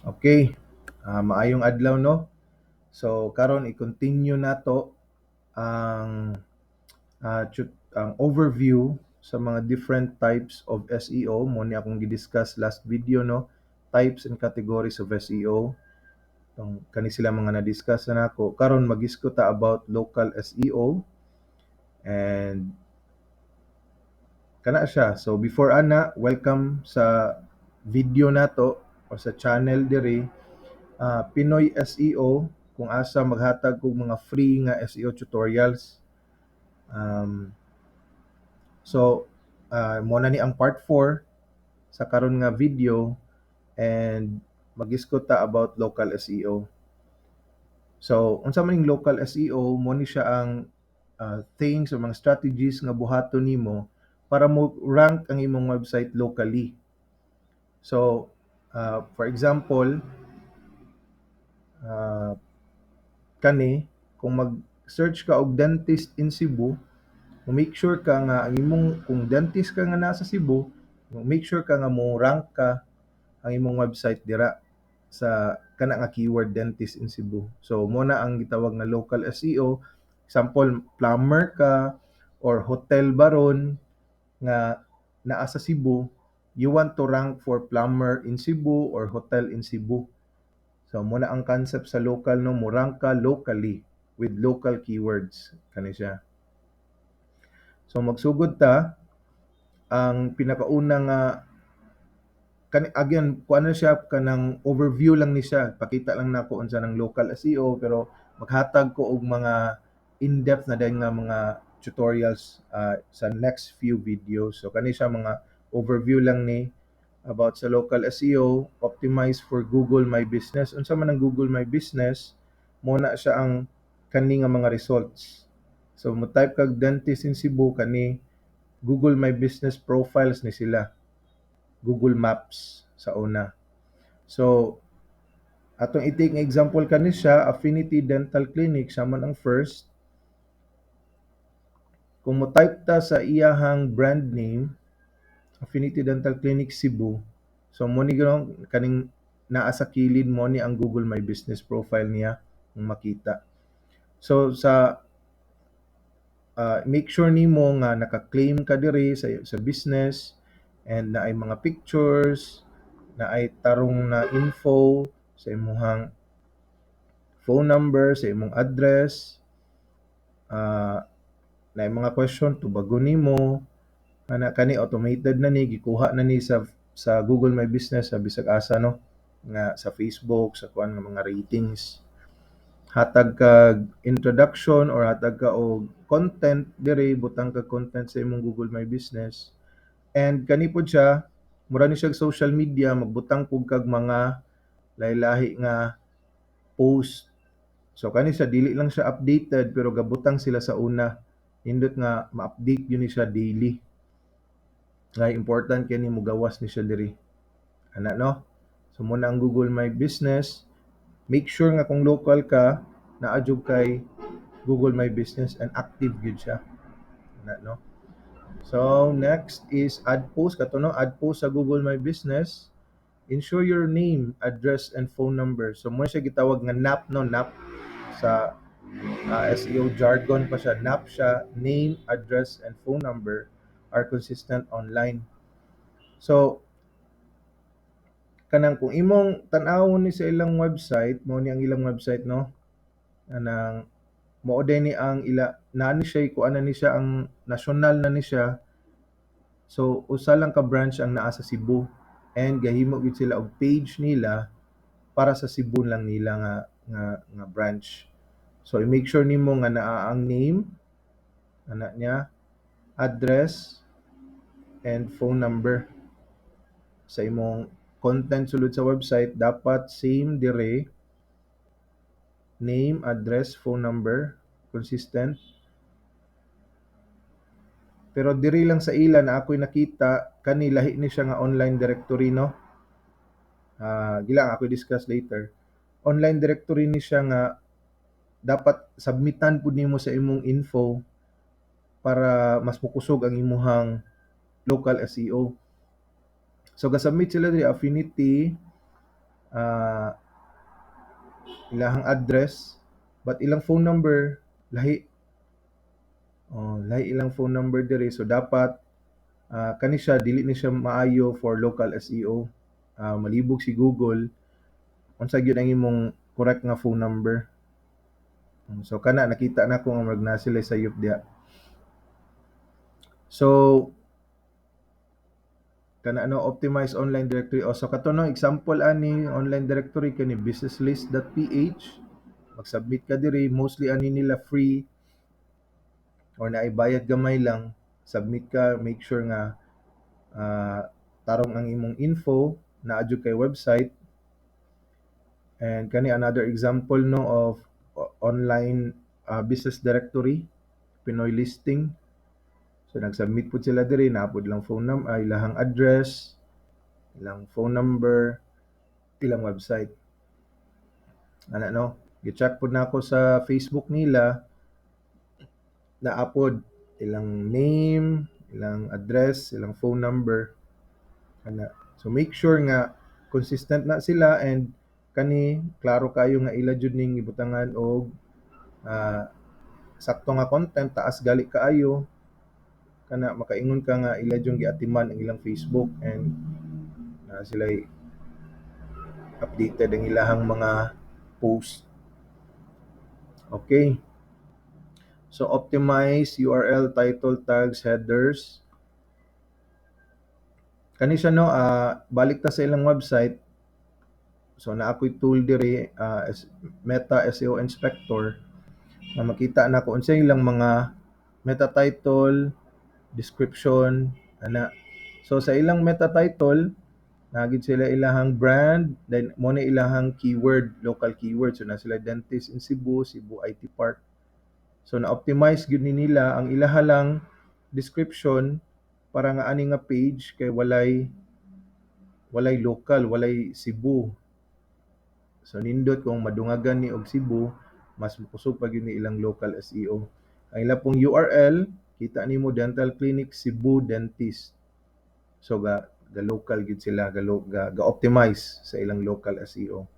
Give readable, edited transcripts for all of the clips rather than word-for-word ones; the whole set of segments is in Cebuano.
Okay, maayong adlaw, no. So karon i-continue nato ang ang overview sa mga different types of SEO. Mao ni akong gi-discuss last video, no, types and categories of SEO. Tong kani sila mga na-discuss na nako. Karon mag-discuss ta about local SEO and kana siya. So before ana, welcome sa video nato o sa channel diri, Pinoy SEO, kung asa maghatag kog mga free nga SEO tutorials. So mao na ni ang part 4 sa karon nga video and mag-discuss ta about local SEO. So unsa man ning local SEO? Mo ni siya ang things o mga strategies nga buhaton nimo para mo rank ang imong website locally. So for example, kani kung mag-search ka og dentist in Cebu, mo make sure ka nga ang imong, kung dentist ka nga nasa Cebu, mo make sure ka nga mo rank ka ang imong website dira sa kana nga keyword, dentist in Cebu. So mo na ang gitawag nga local SEO. Example, plumber ka or hotel baron nga naa sa Cebu, you want to rank for plumber in Cebu or hotel in Cebu. So mo na ang concept sa local, no, mo rank ka locally with local keywords, kani siya. So magsugod ta, ang pinakauna nga kani, again, kuan na siya, kanang overview lang ni siya, pakita lang nako unsa nang local SEO, pero maghatag ko og mga in-depth na din nga mga tutorials sa next few videos. So kani siya, mga overview lang ni about sa local SEO, optimize for Google My Business. Unsa man ang Google My Business? Mo na siya ang kani nga mga results. So mo type kag dentist in Cebu, kani Google My Business profiles ni sila. Google Maps sa una. So atong i-take nga example kani siya, Affinity Dental Clinic, siya man ang first. Kung mo type ta sa iyahang brand name, Affinity Dental Clinic Cebu. So mo ni kaning naa sa kilid, mo ni ang Google My Business profile niya kung makita. So sa make sure nimo nga naka-claim ka diri sa business and naay mga pictures, naay tarong na info sa imuhang phone number, sa imong address, naay mga question tubagon nimo ana. Kani automated na ni, gikuha na ni sa Google My Business sa bisag asa, no, nga sa Facebook, sa kuan nga mga ratings. Hatag kag introduction or hatag ka og content diri, butang kag content sa imong Google My Business. And kani pod siya, mura ni siya social media, magbutang pud kag mga lahi-lahi nga post. So kani siya, dili lang siya updated pero gabutang sila sa una, nindot nga ma-update yun ni siya daily, nga important kay ni mogawas ni siya diri ana, no. So mo na ang Google My Business. Make sure nga kung local ka, naa jud kay Google My Business and active gyud siya ana, no. So next is add post kato, no, add post sa Google My Business. Ensure your name, address and phone number. So mo siya gitawag nga NAP, no, NAP sa SEO jargon pa siya, NAP siya, name, address and phone number are consistent online. So kanang kung imong tan-awon ni sa ilang website, mao ni ang ilang website, no, anang mao din ni ang ila naa ni siya, kuan na ni siya, ang national na ni siya. So usa lang ka branch ang naa sa Cebu and gahimo gyud sila og page nila para sa Cebu lang nila nga branch. So i-make sure nimo nga naa ang name ana niya, address and phone number sa imong content sulod sa website. Dapat same dire, name, address, phone number, consistent. Pero diri lang sa ila na ako'y nakita kani, lahi ni siya nga online directory, no. Gilang ako discuss later. Online directory ni siya nga dapat submitan pud nimo sa imong info para mas mokusog ang imuhang local SEO. So gasubmit sila diri, Affinity. Ilahang address, but ilang phone number lahi. Oh, lahi ilang phone number diri, so dapat kani siya, dili ni siya maayo for local SEO. Malibog si Google unsa gyud ang imong correct nga phone number. So kana, nakita nako nga murag naa sila sayop diha. So kana, no, optimize online directory. O, so kato, no, example ani online directory kani businesslist.ph. Mag-submit ka diri, mostly ani nila free or naay bayad gamay lang. Submit ka, make sure nga tarong ang imong info, naa jud kay website. And kani another example, no, of online business directory, Pinoy Listing. So nag-submit pud sila diri, naa pud ilang phone number, ay, ilahang address, ilang phone number, ilang website. Ana, no, gi-check pud nako sa Facebook nila, naa pod ilang name, ilang address, ilang phone number. Ana. So make sure nga consistent na sila and kani klaro kayo nga ila jud ning gibutangan og sakto nga content, taas gali kaayo kana, makaingon ka nga ila jud giatiman ang ilang Facebook and na sila updated ang ilahang mga post. Okay. So optimize URL, title, tags, headers. Kani siya, no, balik ta sa ilang website. So naa ko'y tool diri, Meta SEO Inspector, nga makita nako unsa ilang mga meta title, description, ana. So sa ilang meta title, naa gid sila ilahang brand, then mo na ilahang keyword, local keyword. So naa sila dentist in Cebu, Cebu IT Park. So na-optimize gyud ni nila ang ilaha lang description para nga ani nga page kay walay local, walay Cebu. So nindot kung madungagan ni og Cebu, mas mokusog pa gyud ni ilang local SEO. Ang ila pong URL, kita nimo, Dental Clinic Cebu Dentist. So ga local gyud sila, ga optimize sa ilang local SEO.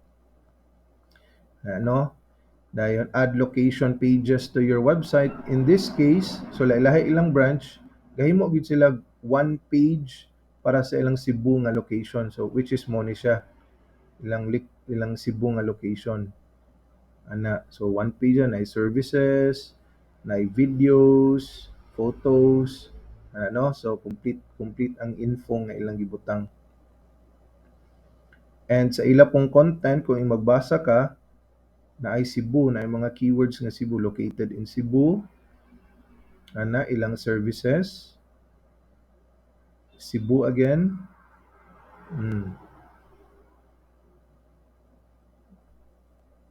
Ano? Dayon, add location pages to your website. In this case, so lahi ilang branch, gahimo gyud sila one page para sa ilang Cebu nga location. So which is mo ni siya ilang Cebu nga location. Ana, so one page na services, na videos, photos, ano, so complete ang info nga ilang gibutang. And sa ila pong content, kung magbasa ka, naay Cebu, naay mga keywords nga Cebu, located in Cebu, ana, ilang services, Cebu again.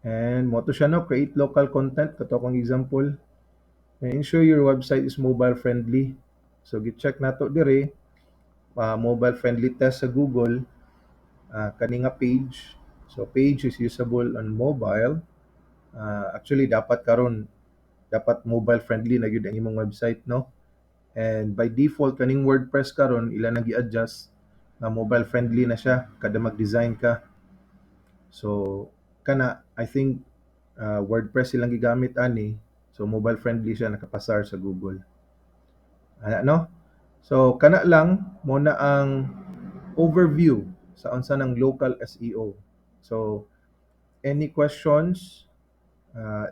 And mo to siya, no, create local content, kato akong example. And ensure your website is mobile friendly. So gi-check nato diri, mobile friendly test sa Google, kani nga page. So page is usable on mobile. Actually dapat karon dapat mobile friendly na gyud ang imong website, no? And by default kaning WordPress karon ila nang gi-adjust nga mobile friendly na siya kada mag-design ka. So kana, I think WordPress silang gigamit ani, so mobile friendly siya, nakapasar sa Google. Ana, no? So kana lang mo na ang overview sa unsa ng local SEO. So any questions,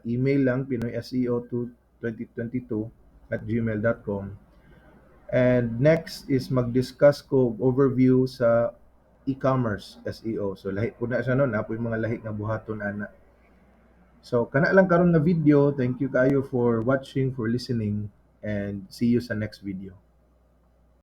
email lang pinoyseo2022@gmail.com. And next is mag-discuss ko overview sa e-commerce SEO. So lahi po na siya, no, naa poy mga lahi nga buhaton ana. So kana lang karon nga video. Thank you kayo for watching, for listening, and see you sa next video.